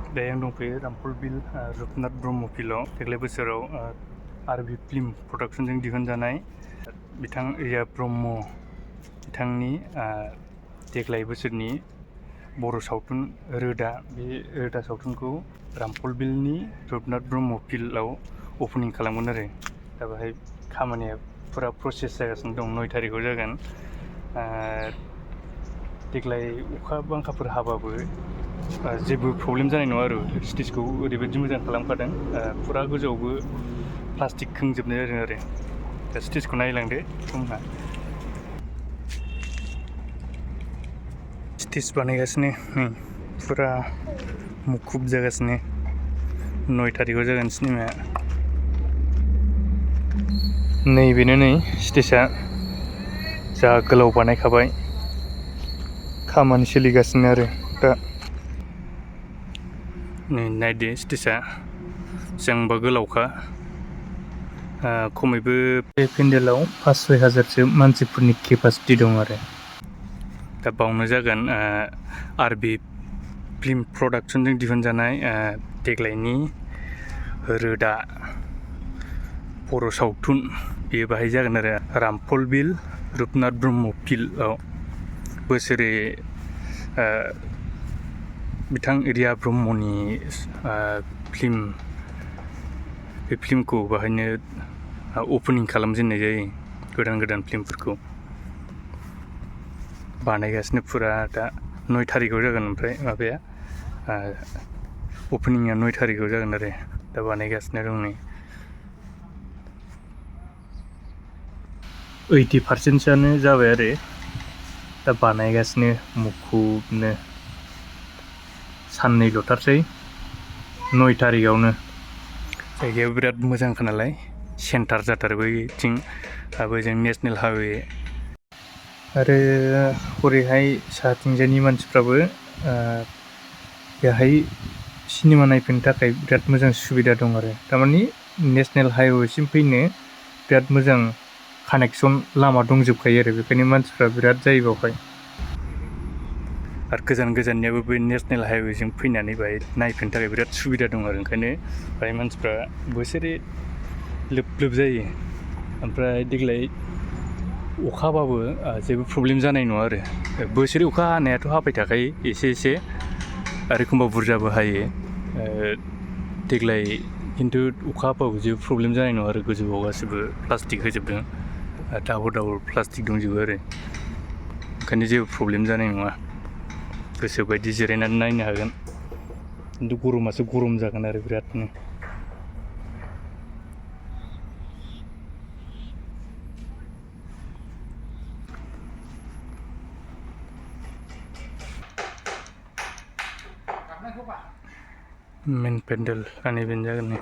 दायो आं दंफैयो रामफल बिल रुपनाथ ब्रह्म फिल्डआव देग्लाय बोसोराव आरबि फिल्म प्रडाक्सनजों दिहुनजानाय बिथां रिया ब्रह्म बिथांनि देग्लाय बोसोरनि बर' सावथुन रोदा बे रोदा सावथुनखौ रामफल बिलनि रुपनाथ ब्रह्म फिल्डआव अपेनिं खालामगोन आरो दा बेहाय खामानिया फुरा प्रसेस जागासिनो दं 9 थारिखआव जागोन देग्लाय अखा बांखाफोर हाबाबो जेबो प्रब्लेम जानाय नङा आरो स्टेजखौ ओरैबायदि मोजां खालामखादों फुरा गोजौआवबो प्लास्टिक खोंजोबनाय जादों आरो दा स्टेजखौ नायलांदो समहा स्टेज बानायगासिनो फुरा मुखुब जागासिनो 9 थारिखआव जागोन सिनेमाया नैबेनो नै स्टेजआ जा गोलाव बानायखाबाय खामानि सोलिगासिनो आरो दा नै नायदो स्टेजआ जोंबा गोलावखा खमैबो बे पेन्डेलाव 5-6 हाजारसो मानसिफोरनि केपासिटि दं आरो दा बावनो जागोन आरबि फिल्म प्रडाक्सनजों दिहुनजानाय देग्लायनि रोदा बर' सावथुन बेयो बाहाय जागोन आरो रामफल बिल रुपनाथ ब्रह्म फिल्डआव बोसोरे बिथां रिया ब्रह्मनि फिल्म बे फिल्मखौ बाहायनो अपेनिं खालामजेननाय जायो गोदान फिल्मफोरखौ बानायगासिनो फुरा दा 9 थारिखआव जागोन ओमफ्राय माबाया अपेनिंआ 9 थारिखआव जागोन आरो दा बानायगासिनो दं नै 80% जाबाय आरो दा बानायगासिनो मुखुबनो साननैल'थारसै 9 थारिखआवनो जायगायाबो बिराद मोजांखा नालाय सेन्टार जाथारबाय बैथिं जों नेसनेल हाइवे आरो हरैहाय साहाथिंजायनि मानसिफ्राबो बेहाय सिनेमा नायफैनो थाखाय बिराद मोजां सुबिदा दं आरो थारमानि नेसनेल हाइवेसिम फैनो बिराद मोजां कानेक्सन लामा दंजोबखायो आरो बेखायनो मानसिफ्रा बिराद जायो बावहाय आरो गोजाननियाबो बे नेसनेल हाइवेजों फैनानै बाहाय नायफैनो थाखाय बिराद सुबिदा दं आरो ओंखायनो बाहाय मानसिफ्रा बोसोरे लोब जायो ओमफ्राय देग्लाय अखा हाबाबो जेबो प्रब्लेम जानाय नङा आरो बोसोरे अखा हानायाथ' हाबाय थाखायो एसे आरो एखमबा बुरजाबो हायो देग्लाय खिन्थु अखा हाबाबो जेबो प्रब्लेम जानाय नङा आरो गोजौआव गासिबो प्लास्टिक होजोबदों दाबोर प्लास्टिक दंजोबो आरो ओंखायनो जेबो प्रब्लेम जानाय नङा गोसोबायदि जिरायनानै नायनो हागोन खिन्थु गरमासो गरम जागोन आरो बिरादनो मेन पेन्डेल बेनो जागोन नै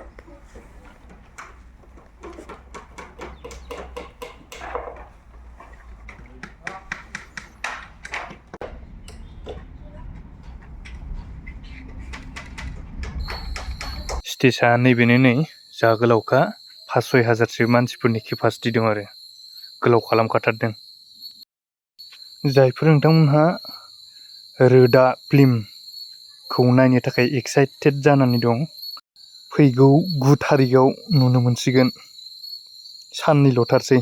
स्टेजआ नैबेनो नै जा गोलावखा 5-6 हाजारसो मानसिफोरनि केपासिटि दं आरो गोलाव खालामखाथारदों जायफोर नोंथांमोनहा रोदा फिल्मखौ नायनो थाखाय एक्साइटेड जानानै दं फैगौ 9 थारिखआव नुनो मोनसिगोन साननैल'थारसै